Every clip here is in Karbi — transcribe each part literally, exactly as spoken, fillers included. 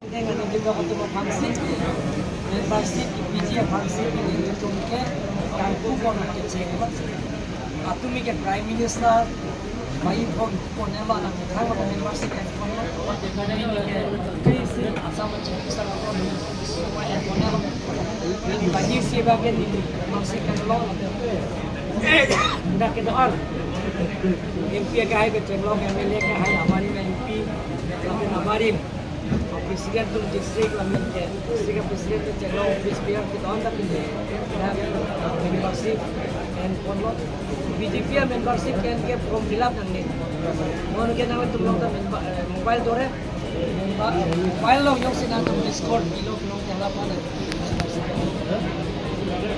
Dengan itu waktu aphansi, membership P G aphansi, ini itu ke kangku pon kecheng. Atumi ke Prime Minister, bai pon pon ema nang thang membership kan pon. Ini ke kri si Assam Chief Minister pon pon ema. Ini bagi si bagi ini membership kan lo. Dak ke doan. M P ke hai kecheng lo, M L A ke hai, amari M P, lapen amari President atum district lapen ke, district president kecheng lo, office bearer kita on tapi ni, ya, membership kan pon lo. B J P membership kan ke form fill up nangne. Mo ke nangtum along ta member, eh, mobile dore, mobile along jongsi nangtum Discord pi lo, along ke hala pon.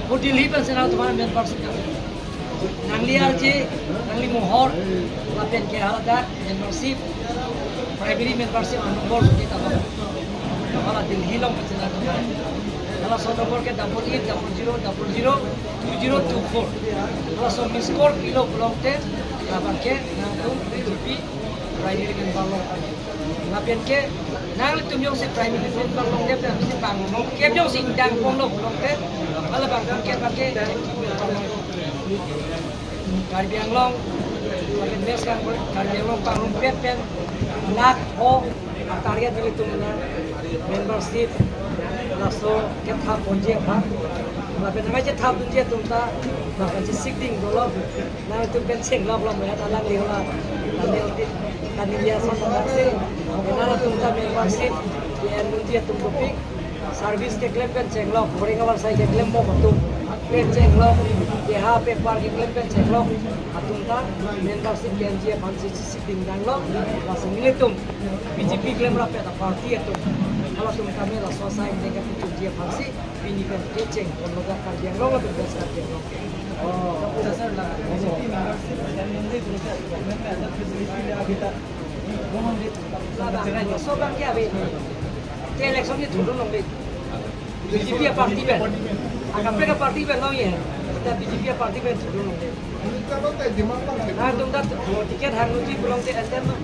Ko Delhi pensi nangtum membership nangne. Nangli arje, nangli mohor, lapen ke hala dak membership, primary membership a number kita ba. Hala Delhi along pensi nangtum. Halaso number ke double eight double zero double zero two zero two four. Halaso miss call pi lo pulote, lapen ke nangtum B J P primary member lo. Lapen ke nanglitum jongsi primary member longdet, nangsi bang longdet jongsi ingdeng pon lo pulote, hala bang longdet bang ke Karbi Anglong, lapen West Bengal, Karbi Anglong pangrumpet pen, lak ho, target nelitum na membership, laso kethap ponji aphan, lapen nangkethap ponji atum ta, lapen si sikding dolo. Nangtum pen chenglok lo, maya ta langli la. Tani ti, tani dia son ta si. Nangtum ta membership, ya, nunti atum topik. Service keklem pen chenglok, boring awar sai keklem mo atum pen chenglok, ya, ha paper keklem pen chenglok. Atum ta membership K M G aphansi sikding dang lo. Laso nelitum B J P klem rapet a party atum. Halatum kami laso sai ingdeng kepachunji aphansi. Pini pen kecheng pon lo dak Karbi Anglong lapen West Karbi Anglong. Oh, sir, la, B J P membership, M L A membership, government membership, kita, kita, laso abang ke ave. Te election ni thudun longle. B J P party pen. Akaprek aparty pen long ye. Kita B J P party pen thudun longle. Nangtum ta ticket hangluji pulote enter lo.